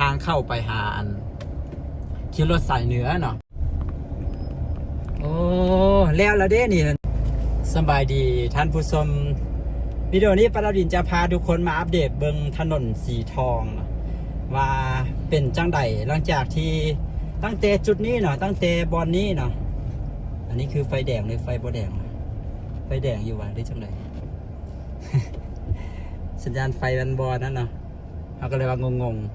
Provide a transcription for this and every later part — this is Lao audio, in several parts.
ທາງເຂົ້າໄປຫາອັນ ຂີ່ລົດສາຍເໜືອເນາະ. ໂອ້ ແລ້ວລະເດ້ນີ້. ສະບາຍດີທ່ານຜູ້ຊົມ, ວິດີໂອນີ້ປາດາວດິນຈະພາທຸກຄົນມາອັບເດດເບິ່ງຖະໜົນສີທອງເນາະ ວ່າເປັນຈັ່ງໃດ ຫຼັງຈາກທີ່ ຕັ້ງແຕ່ຈຸດນີ້ເນາະ, ຕັ້ງແຕ່ບ່ອນນີ້ເນາະ. ອັນນີ້ຄືໄຟແດງຫຼືໄຟບໍ່ແດງ? ໄຟແດງຢູ່ຫວາ ຫຼືຈັ່ງໃດ? ສັນຍານໄຟມັນບໍ່ນັ້ນເນາະ, ເຮົາກໍເລີຍວ່າງົງໆ.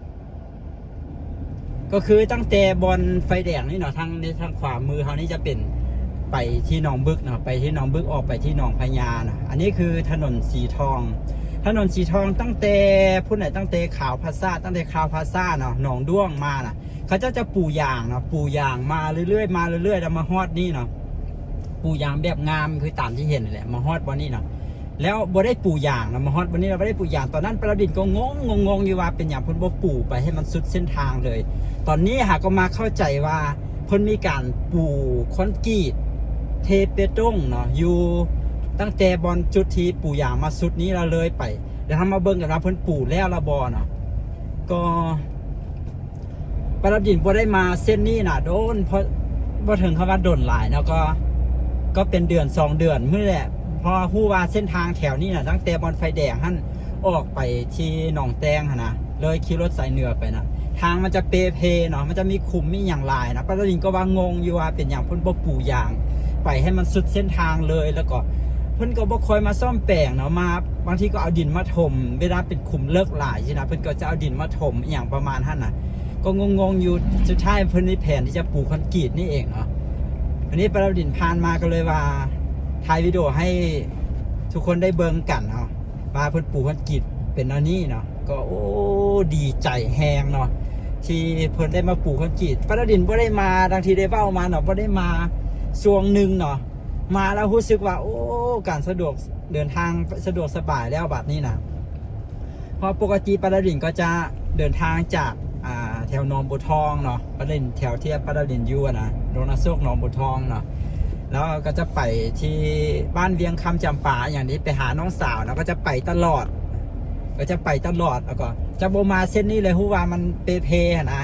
ກໍຄືຕັ້ງແຕ່ບ່ອນໄຟແດງນີ້ເນາະ, ທາງ ໃນທາງຂວາມືເຮົານີ້ຈະເປັນໄປທີ່ໜອງບຶກເນາະ, ໄປທີ່ໜອງບຶກ ອອກໄປທີ່ໜອງພະຍາເນາະ. ອັນນີ້ຄືຖະໜົນສີທອງ, ຖະໜົນສີທອງຕັ້ງແຕ່ພຸ້ນແຫຼະ, ຕັ້ງແຕ່ຂາວພາຊາ, ຕັ້ງແຕ່ຂາວພາຊາເນາະ, ໜອງດ້ວງມານະ, ເຂົາເຈົ້າຈະປູຢາງເນາະ, ປູຢາງມາເລື້ອຍໆ ມາເລື້ອຍໆ ແລ້ວມາຮອດນີ້ເນາະ, ປູຢາງແບບງາມຄືຕາມທີ່ເຫັນນີ້ແຫຼະ, ມາຮອດບ່ອນນີ້ເນາະ. ແລ້ວບໍ່ໄດ້ປູຢາງນະ, ມາຮອດວັນນີ້ລະບໍ່ໄດ້ປູຢາງ. ຕອນນັ້ນປາດາວດິນກໍງົງ ງົງໆຢູ່ວ່າເປັນຫຍັງເພິ່ນບໍ່ປູໄປໃຫ້ມັນສຸດເສັ້ນທາງເລີຍ. ຕອນນີ້ຫາກໍມາເຂົ້າໃຈວ່າເພິ່ນມີການປູຄອນກຣີດເທເປຕົງເນາະ ຢູ່ຕັ້ງແຕ່ບ່ອນຈຸດທີ່ປູຢາງມາສຸດນີ້ລະເລີຍໄປ. ແລ້ວເຮົາມາເບິ່ງກັນວ່າເພິ່ນປູແລ້ວລະບໍ່ເນາະ. ກໍ ປາດາວດິນບໍ່ໄດ້ມາເສັ້ນນີ້ນະດົນ, ເພາະບໍ່ເຖິງຄຳວ່າດົນຫຼາຍເນາະ, ກໍ ກໍເປັນເດືອນສອງເດືອນມື້ແຫຼະ. ເພາະວ່າຮູ້ວ່າເສັ້ນທາງແຖວນີ້ນະ ຕັ້ງແຕ່ບ່ອນໄຟແດງຫັ້ນອອກໄປທີ່ໜອງແຕງຫັ້ນນະ, ເລີຍຂີ່ລົດສາຍເໜືອໄປນະ, ທາງມັນຈະເປເພເນາະ, ມັນຈະມີຂຸມມີຫຍັງຫຼາຍນະ. ປາດາວດິນກໍວ່າງົງຢູ່ວ່າເປັນຫຍັງເພິ່ນບໍ່ປູຢາງໄປໃຫ້ມັນສຸດເສັ້ນທາງເລີຍ. ແລ້ວກໍເພິ່ນກໍບໍ່ຄ່ອຍມາສ້ອມແປງເນາະ, ມາ ບາງທີກໍເອົາດິນມາຖົມ ເວລາເປັນຂຸມເລິກຫຼາຍຊີ້ນະ, ເພິ່ນກໍຈະເອົາດິນມາຖົມອີ່ຫຍັງປະມານຫັ້ນນະ. ກໍງົງໆຢູ່, ສຸດທ້າຍເພິ່ນມີແຜນທີ່ຈະປູຄອນກຣີດນີ້ເອງເນາະ. ວັນນີ້ປາດາວດິນຜ່ານມາກໍເລີຍວ່າຖ່າຍວິດີໂອໃຫ້ທຸກຄົນໄດ້ເບິ່ງກັນເນາະ ວ່າເພິ່ນປູຄອນກຣີດເປັນແນວນີ້ເນາະ. ກໍ ໂອ້ ດີໃຈແຮງເນາະ ທີ່ເພິ່ນໄດ້ມາປູຄອນກຣີດ. ປາດາວດິນບໍ່ໄດ້ມາ ດັ່ງທີ່ໄດ້ເວົ້າມາເນາະ, ບໍ່ໄດ້ມາຊ່ວງໜຶ່ງເນາະ, ມາແລ້ວຮູ້ສຶກວ່າ ໂອ້ ການສະດວກ ເດີນທາງສະດວກສະບາຍແລ້ວບາດນີ້ນະ. ເພາະປົກກະຕິປາດາວດິນກໍຈະເດີນທາງຈາກ ອ່າ ແຖວໜອງບົວທອງເນາະ, ປາດາວດິນ ແຖວທີ່ປາດາວດິນຢູ່ນະ, ດົງນາໂຊກ ໜອງບົວທອງເນາະ, ແລ້ວກໍຈະໄປທີ່ບ້ານວຽງຄຳຈຳປາ ຫຍັງນີ້ ໄປຫານ້ອງສາວເນາະ, ກໍຈະໄປຕະຫຼອດ ກໍຈະໄປຕະຫຼອດ. ແລ້ວກໍຈະບໍ່ມາເສັ້ນນີ້ເລີຍ, ຮູ້ວ່າມັນເປເພຫັ້ນນະ,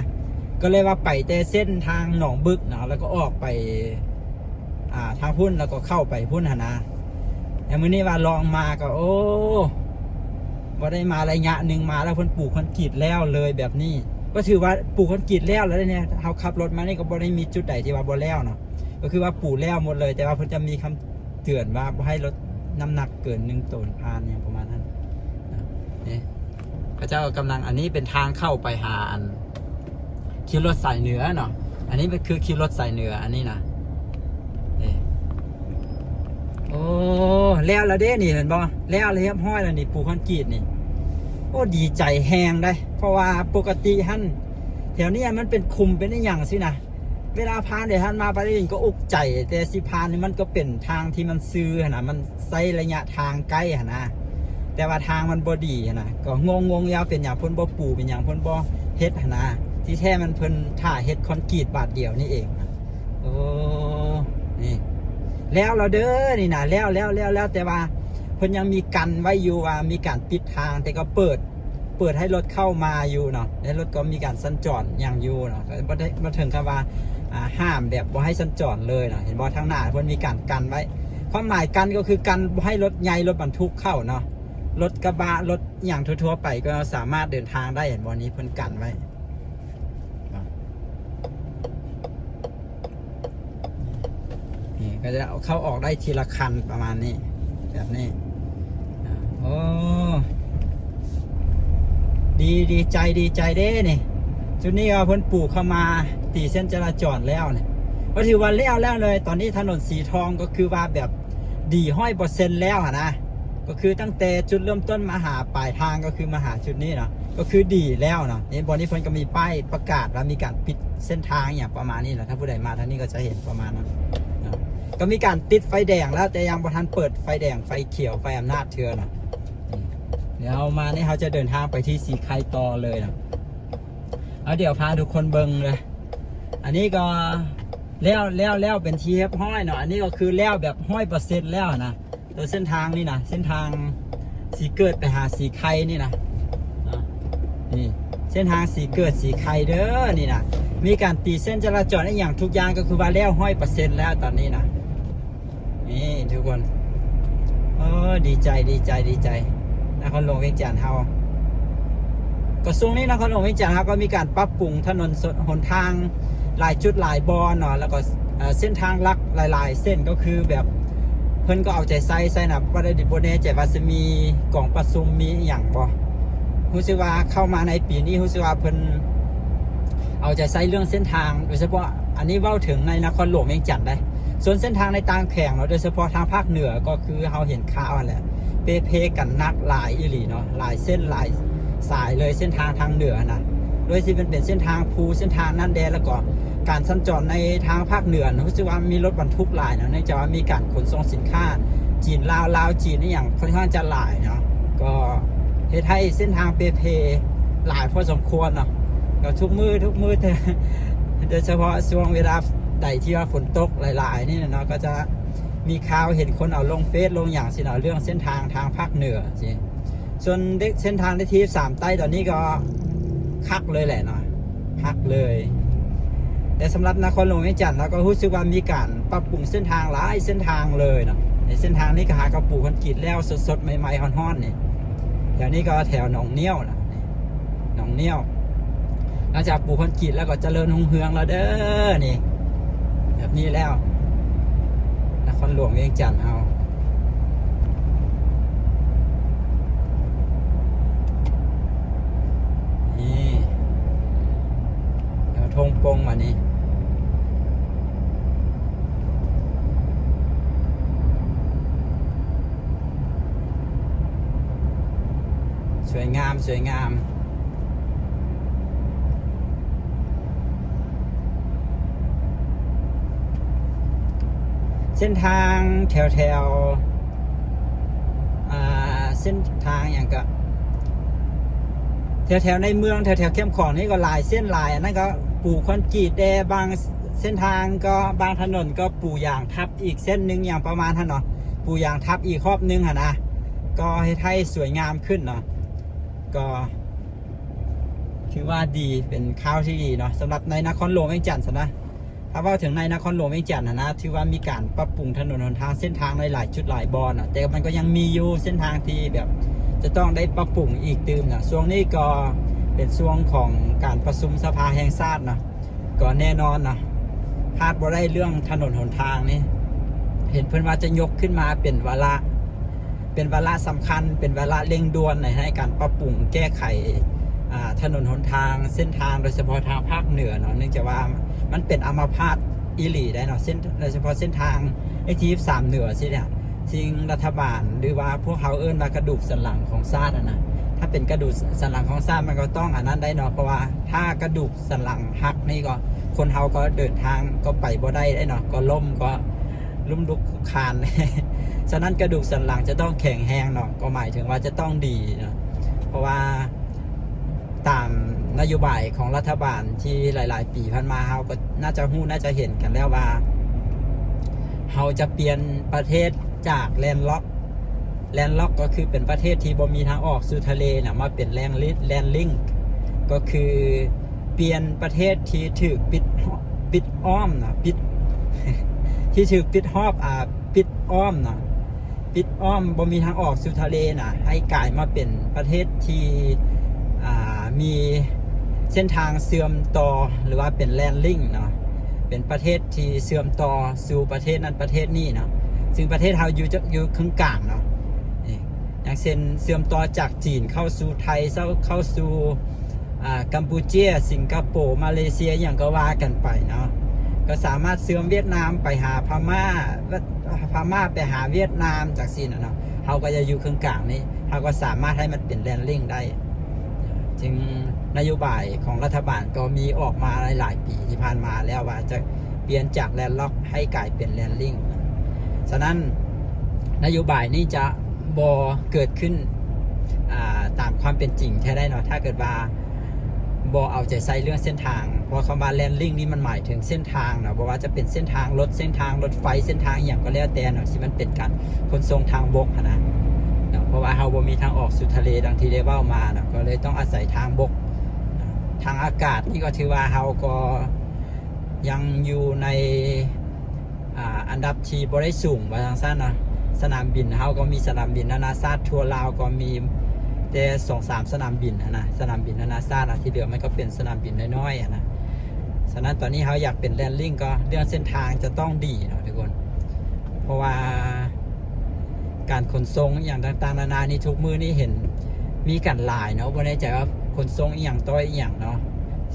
ກໍເລີຍວ່າໄປແຕ່ເສັ້ນທາງໜອງບຶກເນາະ, ແລ້ວກໍອອກໄປ ອ່າ ທາງພຸ້ນ ແລ້ວກໍເຂົ້າໄປພຸ້ນຫັ້ນນະ. ແຕ່ມື້ນີ້ວ່າລອງມາກໍ ໂອ້ ບໍ່ໄດ້ມາໄລຍະໜຶ່ງ, ມາແລ້ວເພິ່ນປູຄອນກຣີດແລ້ວເລີຍແບບນີ້, ກໍຖືວ່າປູຄອນກຣີດແລ້ວແລ້ວເດນີ້. ເຮົາຂັບລົດມານີ້ກໍບໍ່ໄດ້ມີຈຸດໃດທີ່ວ່າບໍ່ແລ້ວເນາະ, ກໍຄືວ່າປູແລ້ວໝົດເລີຍ, ແຕ່ວ່າເພິ່ນຈະມີຄຳເຕືອນວ່າບໍ່ໃຫ້ລົດນ້ຳໜັກເກີນໜຶ່ງໂຕນຜ່ານ ຫຍັງປະມານນັ້ນນະ. ນີ້ ເຂົາເຈົ້າກຳລັງ ອັນນີ້ເປັນທາງເຂົ້າໄປຫາອັນ ຂີ່ລົດສາຍເໜືອເນາະ, ອັນນີ້ມັນຄືຂີ່ລົດສາຍເໜືອ ອັນນີ້ນະ. ນີ້ ໂອ້ ແລ້ວລະເດ້ນີ້ ເຫັນບໍ່? ແລ້ວລະຮຽບຮ້ອຍລະນີ້ ປູຄອນກຣີດນີ້. ໂອ້ ດີໃຈແຮງເດ້, ເພາະວ່າປົກກະຕິຫັ້ນ ແຖວນີ້ມັນເປັນຂຸມເປັນອີ່ຫຍັງຊີ້ນະ. ເວລາຜ່ານໄດ້ຜ່ານມາ ປາດາວດິນກໍອຸກໃຈ, ແຕ່ຊິຜ່ານນີ້ມັນກໍເປັນທາງທີ່ມັນຊື່ຫັ້ນນະ, ມັນໃຊ້ໄລຍະທາງໃກ້ຫັ້ນນະ, ແຕ່ວ່າທາງມັນບໍ່ດີຫັ້ນນະ. ກໍງົງໆຢູ່ວ່າເປັນຫຍັງເພິ່ນບໍ່ປູ ເປັນຫຍັງເພິ່ນບໍ່ເຮັດຫັ້ນນະ, ທີ່ແທ້ມັນເພິ່ນຖ້າເຮັດຄອນກຣີດບາດດຽວນີ້ເອງ. ໂອ້ ນີ້ ແລ້ວລະເດີນີ້ນະ, ແລ້ວ ແລ້ວ ແລ້ວ ແລ້ວ ແຕ່ວ່າເພິ່ນຍັງມີກັນໄວ້ຢູ່ ວ່າມີການປິດທາງ, ແຕ່ກໍເປີດ ເປີດໃຫ້ລົດເຂົ້າມາຢູ່ເນາະ, ໃນລົດກໍມີການສັນຈອນຫຍັງຢູ່ເນາະ, ກໍບໍ່ໄດ້ ບໍ່ເຖິງກັບວ່າ ອ່າ ຫ້າມແບບບໍ່ໃຫ້ສັນຈອນເລີຍເນາະ. ເຫັນບໍ່? ທາງໜ້າເພິ່ນມີການກັນໄວ້, ຄວາມໝາຍກັນກໍຄືກັນບໍ່ໃຫ້ລົດໃຫຍ່ ລົດບັນທຸກເຂົ້າເນາະ, ລົດກະບະ ລົດຫຍັງທົ່ວໆໄປກໍສາມາດເດີນທາງໄດ້. ເຫັນບໍ່? ນີ້ເພິ່ນກັນໄວ້ເນາະ. ນີ້ກໍຈະເຂົ້າອອກໄດ້ທີລະຄັນປະມານນີ້ ແບບນີ້. ໂອ້ ດີ ດີໃຈ ດີໃຈເດ້ນີ້. ຈຸດນີ້ກໍເພິ່ນປູເຂົ້າມາຕີເສັ້ນຈະລາຈອນແລ້ວນີ້, ກໍຖືວ່າແລ້ວ ແລ້ວເລີຍ. ຕອນນີ້ຖະໜົນສີທອງກໍຄືວ່າແບບດີຮ້ອຍເປີເຊັນແລ້ວຫັ້ນນະ, ກໍຄືຕັ້ງແຕ່ຈຸດເລີ່ມຕົ້ນມາຫາປາຍທາງ ກໍຄືມາຫາຈຸດນີ້ເນາະ, ກໍຄືດີແລ້ວເນາະ. ນີ້ ບ່ອນນີ້ເພິ່ນກໍມີປ້າຍປະກາດວ່າມີການປິດເສັ້ນທາງຫຍັງປະມານນີ້ແຫຼະ, ຖ້າຜູ້ໃດມາທາງນີ້ກໍຈະເຫັນປະມານນັ້ນເນາະ. ກໍມີການຕິດໄຟແດງແລ້ວ ແຕ່ຍັງບໍ່ທັນເປີດໄຟແດງ ໄຟຂຽວ ໄຟອຳນາດເທື່ອເນາະ. ດຽວເຮົາມານີ້ ເຮົາຈະເດີນທາງໄປທີ່ສີໄຄຕໍ່ເລີຍເນາະ. ເອົາ ດຽວພາທຸກຄົນເບິ່ງເລີຍ. ອັນນີ້ກໍແລ້ວ ແລ້ວ ແລ້ວເປັນທີ່ຮຽບຮ້ອຍເນາະ, ອັນນີ້ກໍຄືແລ້ວແບບຮ້ອຍເປີເຊັນແລ້ວນະ. ໂຕເສັ້ນທາງນີ້ນະ ເສັ້ນທາງສີເກີດໄປຫາສີໄຄນີ້ນະ, ອ່າ ນີ້ ເສັ້ນທາງສີເກີດສີໄຄເດີນີ້ນະ ມີການຕີເສັ້ນຈະລາຈອນອີ່ຫຍັງທຸກຢ່າງ ກໍຄືວ່າແລ້ວຮ້ອຍເປີເຊັນແລ້ວຕອນນີ້ນະ. ນີ້ທຸກຄົນ ເອີ ດີໃຈ ດີໃຈ ດີໃຈ ນະຄອນຫຼວງວຽງຈັນເຮົາ. ກໍຊ່ວງນີ້ນະຄອນຫຼວງວຽງຈັນເຮົາກໍມີການປັບປຸງຖະໜົນຫົນທາງຫຼາຍຈຸດຫຼາຍບ່ອນເນາະ ແລ້ວກໍ ເອີ ເສັ້ນທາງຫຼັກຫຼາຍໆເສັ້ນ ກໍຄືແບບເພິ່ນກໍເອົາໃຈໃສ່ໃສ່ນະ. ບໍ່ໄດ້ ບໍ່ແນ່ໃຈວ່າຊິມີກອງປະຊຸມ ມີອີ່ຫຍັງບໍ່. ຮູ້ສຶກວ່າເຂົ້າມາໃນປີນີ້ ຮູ້ສຶກວ່າເພິ່ນເອົາໃຈໃສ່ເລື່ອງເສັ້ນທາງ ໂດຍສະເພາະ ອັນນີ້ເວົ້າເຖິງໃນນະຄອນຫຼວງວຽງຈັນໄດ໋. ສ່ວນເສັ້ນທາງໃນຕ່າງແຂວງເນາະ ໂດຍສະເພາະທາງພາກເໜືອ ກໍຄືເຮົາເຫັນຂ່າວຫັ້ນແຫຼະ ເປ່ເພກັນໜັກຫຼາຍອີ່ຫຼີເນາະ ຫຼາຍເສັ້ນຫຼາຍສາຍເລີຍ ເສັ້ນທາງທາງເໜືອຫັ້ນນະ. ໂດຍຊິເປັນ ເປັນເສັ້ນທາງພູ ເສັ້ນທາງນັ້ນແດ່ ແລ້ວກໍການສັນຈອນໃນທາງພາກເໜືອ ຮູ້ສຶກວ່າມີລົດບັນທຸກຫຼາຍເນາະ ເນື່ອງຈາກວ່າມີການຂົນສົ່ງສິນຄ້າຈີນລາວ ລາວຈີນອີ່ຫຍັງຄ່ອນຂ້າງຈະຫຼາຍເນາະ ກໍເຮັດໃຫ້ເສັ້ນທາງເປ່ເພຫຼາຍພໍສົມຄວນເນາະ. ກໍທຸກມື້ ທຸກມື້ແຕ່ ໂດຍສະເພາະຊ່ວງເວລາໃດທີ່ວ່າຝົນຕົກຫຼາຍໆນີ້ນະເນາະ ກໍຈະມີຂ່າວເຫັນຄົນເອົາລົງເຟສລົງຫຍັງຊີ້ນະ ເລື່ອງເສັ້ນທາງທາງພາກເໜືອຊີ້. ສ່ວນເສັ້ນທາງໃນທີສາມໃຕ້ຕອນນີ້ກໍຄັກເລີຍແຫຼະເນາະ ຄັກເລີຍ. ແຕ່ສຳລັບນະຄອນຫຼວງວຽງຈັນ ເຮົາກໍຮູ້ສຶກວ່າມີການປັບປຸງເສັ້ນທາງຫຼາຍເສັ້ນທາງເລີຍເນາະ. ໃນເສັ້ນທາງນີ້ກໍຫາກໍປູຄອນກຣີດແລ້ວສົດໆໃໝ່ໆຮ້ອນໆນີ້. ແຖວນີ້ກໍແຖວໜອງນຽວນະ ໜອງນຽວ ຫຼັງຈາກປູຄອນກຣີດແລ້ວກໍຈະເລີນຮຸ່ງເຮືອງແລ້ວເດີນີ້. ແບບນີ້ແລ້ວ ນະຄອນຫຼວງວຽງຈັນເຮົາ ນີ້ ແຖວທົ່ງປົ່ງມານີ້ ສວຍງາມ ສວຍງາມ. ເສັ້ນທາງແຖວໆ ອ່າ ເສັ້ນທາງຫຍັງກະ ແຖວໆໃນເມືອງ ແຖວໆແຄມຂອງນີ້ກໍຫຼາຍເສັ້ນຫຼາຍ ອັນນັ້ນກໍປູຄອນກຣີດແດ່ ບາງເສັ້ນທາງກໍ ບາງຖະໜົນກໍປູຢາງທັບອີກເສັ້ນໜຶ່ງ ຫຍັງປະມານຫັ້ນເນາະ ປູຢາງທັບອີກຮອບໜຶ່ງຫັ້ນນະ ກໍເຮັດໃຫ້ສວຍງາມຂຶ້ນເນາະ. ກໍຖືວ່າດີ ເປັນຂ່າວທີ່ດີເນາະ ສຳລັບໃນນະຄອນຫຼວງວຽງຈັນຊັ້ນນະ. ຖ້າເວົ້າເຖິງໃນນະຄອນຫຼວງວຽງຈັນຫັ້ນນະ ຖືວ່າມີການປັບປຸງຖະໜົນຫົນທາງ ເສັ້ນທາງໃນຫຼາຍຈຸດຫຼາຍບ່ອນນະ ແຕ່ມັນກໍຍັງມີຢູ່ເສັ້ນທາງທີ່ແບບຈະຕ້ອງໄດ້ປັບປຸງອີກຕື່ມນະ. ຊ່ວງນີ້ກໍເປັນຊ່ວງຂອງການປະຊຸມສະພາແຫ່ງຊາດເນາະ ກໍແນ່ນອນເນາະ ພາດບໍ່ໄດ້ເລື່ອງຖະໜົນຫົນທາງນີ້ ເຫັນເພິ່ນວ່າຈະຍົກຂຶ້ນມາເປັນວາລະ ເປັນວາລະສຳຄັນ ເປັນວາລະເລັ່ງດ່ວນໃນ ໃນການປັບປຸງແກ້ໄຂ ອ່າ ຖະໜົນຫົນທາງ ເສັ້ນທາງ ໂດຍສະເພາະທາງພາກເໜືອເນາະ ເນື່ອງຈາກວ່າມັນເປັນອາມາພາດອີ່ຫຼີໄດ໋ເນາະ ເສັ້ນ ໂດຍສະເພາະເສັ້ນທາງເອທີສິບສາມເໜືອຊີ້ນະ. ສິ່ງລັດຖະບານ ຫຼືວ່າພວກເຮົາເອີ້ນວ່າກະດູກສັນຫຼັງຂອງຊາດຫັ້ນນະ ຖ້າເປັນກະດູກສັນຫຼັງຂອງຊາດ ມັນກໍຕ້ອງອັນນັ້ນໄດ໋ເນາະ ເພາະວ່າຖ້າກະດູກສັນຫຼັງຫັກນີ້ ກໍຄົນເຮົາກໍເດີນທາງກໍໄປບໍ່ໄດ້ເນາະ ກໍລົ້ມ ກໍລົ້ມລຸກຄຸກຄານ. ສະນັ້ນກະດູກສັນຫຼັງຈະຕ້ອງແຂງແຮງເນາະ ກໍໝາຍເຖິງວ່າຈະຕ້ອງດີເນາະ ເພາະວ່າຕາມນະໂຍບາຍຂອງລັດຖະບານທີ່ຫຼາຍໆປີຜ່ານມາ ເຮົາກໍໜ້າຈະຮູ້ໜ້າຈະເຫັນກັນແລ້ວວ່າ ເຮົາຈະປ່ຽນປະເທດຈາກ landlock landlock ກໍຄືເປັນປະເທດທີ່ບໍ່ມີທາງອອກສູ່ທະເລນະ ມາເປັນ land link ກໍຄືປ່ຽນປະເທດທີ່ຖືກປິດ ປິດອ້ອມນະ ປິດ ທີ່ຖືກປິດຮອບ ອ່າ ປິດອ້ອມນະ ປິດອ້ອມ ບໍ່ມີທາງອອກສູ່ທະເລນະ ໃຫ້ກາຍມາເປັນປະເທດທີ່ ອ່າ ມີເສັ້ນທາງເຊື່ອມຕໍ່ ຫຼືວ່າເປັນ land link ເນາະ ເປັນປະເທດທີ່ເຊື່ອມຕໍ່ສູ່ປະເທດນັ້ນປະເທດນີ້ເນາະ. ຊຶ່ງປະເທດເຮົາຢູ່ ຢູ່ເຄິ່ງກາງເນາະ ນີ້ ຢ່າງເຊັ່ນ ເຊື່ອມຕໍ່ຈາກຈີນເຂົ້າສູ່ໄທ ເຂົ້າສູ່ ອ່າ ກຳປູເຈຍ ສິງກະໂປ ມາເລເຊຍ ອີ່ຫຍັງກໍວ່າກັນໄປເນາະ ກໍສາມາດເຊື່ອມຫວຽດນາມໄປຫາພະມ້າ ພະມ້າໄປຫາຫວຽດນາມ ຈັ່ງຊີ້ນະເນາະ. ເຮົາກໍຈະຢູ່ເຄິ່ງກາງນີ້ ເຮົາກໍສາມາດໃຫ້ມັນເປັນ land link ໄດ້. ຈຶ່ງນະໂຍບາຍຂອງລັດຖະບານກໍມີອອກມາຫຼາຍໆປີທີ່ຜ່ານມາແລ້ວ ວ່າຈະປ່ຽນຈາກ landlock ໃຫ້ກາຍເປັນ land link. ສະນັ້ນ ນະໂຍບາຍນີ້ຈະບໍ່ເກີດຂຶ້ນ ອ່າ ຕາມຄວາມເປັນຈິງແທ້ໄດ໋ເນາະ ຖ້າເກີດວ່າບໍ່ເອົາໃຈໃສ່ເລື່ອງເສັ້ນທາງ. ເພາະຄຳວ່າ land link ນີ້ມັນໝາຍເຖິງເສັ້ນທາງເນາະ ບໍ່ວ່າຈະເປັນເສັ້ນທາງລົດ ເສັ້ນທາງລົດໄຟ ເສັ້ນທາງອີ່ຫຍັງກໍແລ້ວແຕ່ເນາະ ທີ່ມັນເປັນການຂົນສົ່ງທາງບົກຫັ້ນນະເນາະ. ເພາະວ່າເຮົາບໍ່ມີທາງອອກສູ່ທະເລ ດັ່ງທີ່ໄດ້ເວົ້າມາເນາະ ກໍເລີຍຕ້ອງອາໄສທາງບົກ. ທາງອາກາດນີ້ກໍຖືວ່າເຮົາກໍຍັງຢູ່ໃນ ອ່າ ອັນດັບທີ່ບໍ່ໄດ້ສູງ ວ່າຈັ່ງຊັ້ນນະ. ສະໜາມບິນເຮົາກໍມີສະໜາມບິນນານາຊາດ ທົ່ວລາວກໍມີແຕ່ສອງສາມສະໜາມບິນຫັ້ນນະ, ສະໜາມບິນນານາຊາດນະ, ທີ່ເຫຼືອມັນກໍເປັນສະໜາມບິນນ້ອຍໆຫັ້ນນະ. ສະນັ້ນຕອນນີ້ເຮົາຢາກເປັນແລນລິ້ງ ກໍເລື່ອງເສັ້ນທາງຈະຕ້ອງດີເນາະທຸກຄົນ, ເພາະວ່າ ການຂົນສົ່ງອີ່ຫຍັງຕ່າງໆນານານີ້ ທຸກມື້ນີ້ເຫັນມີກັນຫຼາຍເນາະ, ບໍ່ແນ່ໃຈວ່າຂົນສົ່ງອີ່ຫຍັງຕໍ່ອີ່ຫຍັງເນາະ.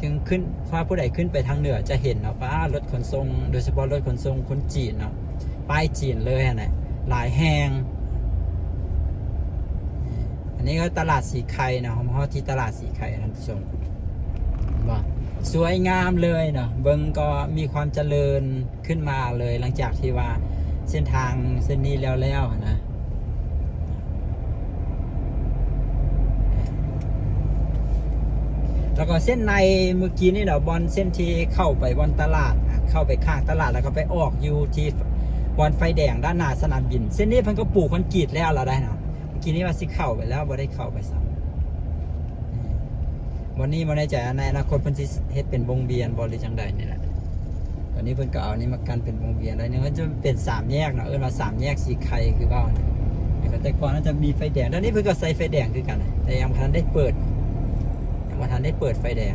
ຊຶ່ງຂຶ້ນ ຖ້າຜູ້ໃດຂຶ້ນໄປທາງເໜືອຈະເຫັນເນາະ ປ້າ ລົດຂົນສົ່ງ, ໂດຍສະເພາະລົດຂົນສົ່ງຄົນຈີນເນາະ, ປ້າຍຈີນເລີຍຫັ້ນແຫຼະ ຫຼາຍແຫ່ງ. ອັນນີ້ກໍຕະຫຼາດສີໄຄເນາະ, ເຮົາມາຮອດທີ່ຕະຫຼາດສີໄຄ ທ່ານຜູ້ຊົມ ເຫັນບໍ່? ສວຍງາມເລີຍເນາະ, ເບິ່ງກໍມີຄວາມຈະເລີນ ຂຶ້ນມາເລີຍ ຫຼັງຈາກທີ່ວ່າເສັ້ນທາງເສັ້ນນີ້ແລ້ວໆນະ. ແລ້ວກໍເສັ້ນໃນມື້ກີ້ນີ້ເນາະ, ບ່ອນເສັ້ນທີ່ເຂົ້າໄປບ່ອນຕະຫຼາດ ເຂົ້າໄປຂ້າງຕະຫຼາດ ແລ້ວກໍໄປອອກຢູ່ທີ່ບ່ອນໄຟແດງດ້ານໜ້າສະໜາມບິນ, ເສັ້ນນີ້ເພິ່ນກໍປູຄອນກຣີດແລ້ວລະໄດ໋ເນາະ. ມື້ກີ້ນີ້ວ່າຊິເຂົ້າໄປແລ້ວ ບໍ່ໄດ້ເຂົ້າໄປຊ້ຳ. ນີ້ ບ່ອນນີ້ບໍ່ແນ່ໃຈ ໃນອະນາຄົດເພິ່ນຊິເຮັດເປັນວົງວຽນບໍ່ ຫຼືຈັ່ງໃດນີ້ແຫຼະ. ຕອນນີ້ເພິ່ນກໍເອົານີ້ມາກັ້ນເປັນວົງວຽນໄດ້. ນີ້ມັນຈະເປັນສາມແຍກເນາະ, ເອີ້ນວ່າສາມແຍກສີໄຄຄືເວົ້ານະ. ແຕ່ກ່ອນມັນຈະມີໄຟແດງ, ດຽວນີ້ເພິ່ນກໍໃສ່ໄຟແດງຄືກັນນະ, ແຕ່ຍັງບໍ່ທັນໄດ້ເປີດ, ຍັງບໍ່ທັນໄດ້ເປີດໄຟແດງ.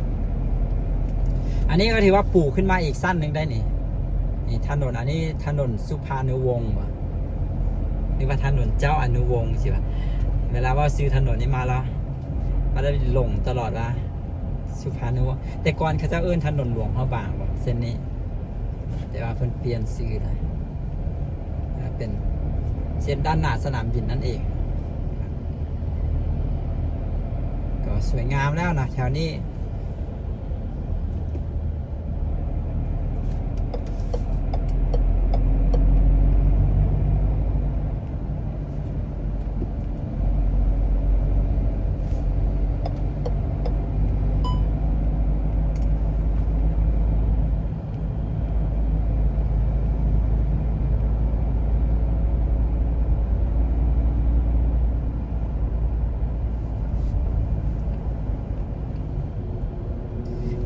ອັນນີ້ກໍຖືວ່າປູຂຶ້ນມາອີກຊັ້ນໜຶ່ງໄດ໋ນີ້. ນີ້ຖະໜົນ ອັນນີ້ຖະໜົນສຸພານຸວົງຫວາ ຫຼືວ່າຖະໜົນເຈົ້າອະນຸວົງຊີ້ຫວາ. ເວລາເວົ້າຊື່ຖະໜົນນີ້ມາແລ້ວ ມາໄດ້ຫຼົງຕະຫຼອດວ່າ ສຸພານຸວົງ. ແຕ່ກ່ອນເຂົາເຈົ້າເອີ້ນຖະໜົນຫຼວງພະບາງບໍ ເສັ້ນນີ້, ແຕ່ວ່າເພິ່ນປ່ຽນຊື່ແລ້ວ ເປັນເສັ້ນດ້ານໜ້າສະໜາມບິນນັ້ນເອງ. ກໍສວຍງາມແລ້ວນະແຖວນີ້.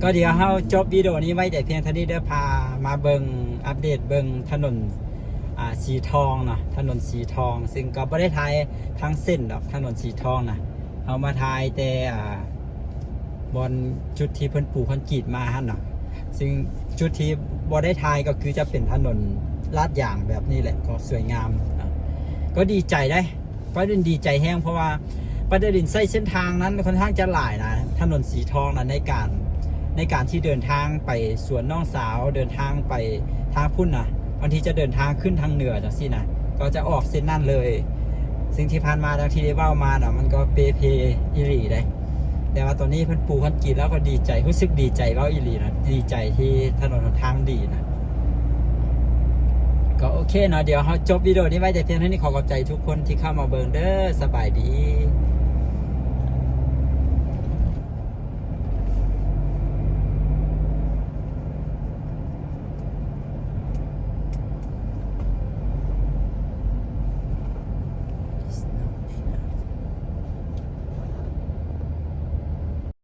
ກໍດຽວເຮົາຈົບວິດີໂອນີ້ໄວ້ແຕ່ພຽງເທົ່ານີ້ເດີ, ພາມາເບິ່ງ ອັບເດດເບິ່ງຖະໜົນ ອ່າ ສີທອງເນາະ, ຖະໜົນສີທອງ, ຊຶ່ງກໍບໍ່ໄດ້ຖ່າຍທາງເສັ້ນດອກ, ຖະໜົນສີທອງນະ ເຮົາມາຖ່າຍແຕ່ ອ່າ ບ່ອນຈຸດທີ່ເພິ່ນປູຄອນກຣີດມາຫັ້ນເນາະ. ຊຶ່ງຈຸດທີ່ບໍ່ໄດ້ຖ່າຍກໍຄືຈະເປັນຖະໜົນລາດຢາງແບບນີ້ແຫຼະ, ກໍສວຍງາມເນາະ. ກໍດີໃຈໄດ໋ ປ້າດວງດິນດີໃຈແຮງ ເພາະວ່າປ້າດວງດິນໃຊ້ເສັ້ນທາງນັ້ນຄ່ອນຂ້າງຈະຫຼາຍນະ, ຖະໜົນສີທອງນະ, ໃນການ ໃນການທີ່ເດີນທາງໄປສວນນ້ອງສາວ, ເດີນທາງໄປທາງພຸ້ນນະ, ບາງທີຈະເດີນທາງຂຶ້ນທາງເໜືອຈັ່ງຊີ້ນະ, ກໍຈະອອກເສັ້ນນັ້ນເລີຍ. ຊຶ່ງທີ່ຜ່ານມາ ດັ່ງທີ່ໄດ້ເວົ້າມານະ, ມັນກໍເປ່ເພອີ່ຫຼີເດ້. ແຕ່ວ່າຕອນນີ້ເພິ່ນປູຄອນກຣີດແລ້ວກໍດີໃຈ, ຮູ້ສຶກດີໃຈ ເວົ້າອີ່ຫຼີນະ, ດີໃຈທີ່ຖະໜົນຫົນທາງດີນະ. ກໍໂອເຄເນາະ, ດຽວເຮົາຈົບວິດີໂອນີ້ໄວ້ແຕ່ພຽງເທົ່ານີ້. ຂໍຂອບໃຈທຸກຄົນທີ່ເຂົ້າມາເບິ່ງເດີ. ສະບາຍດີ.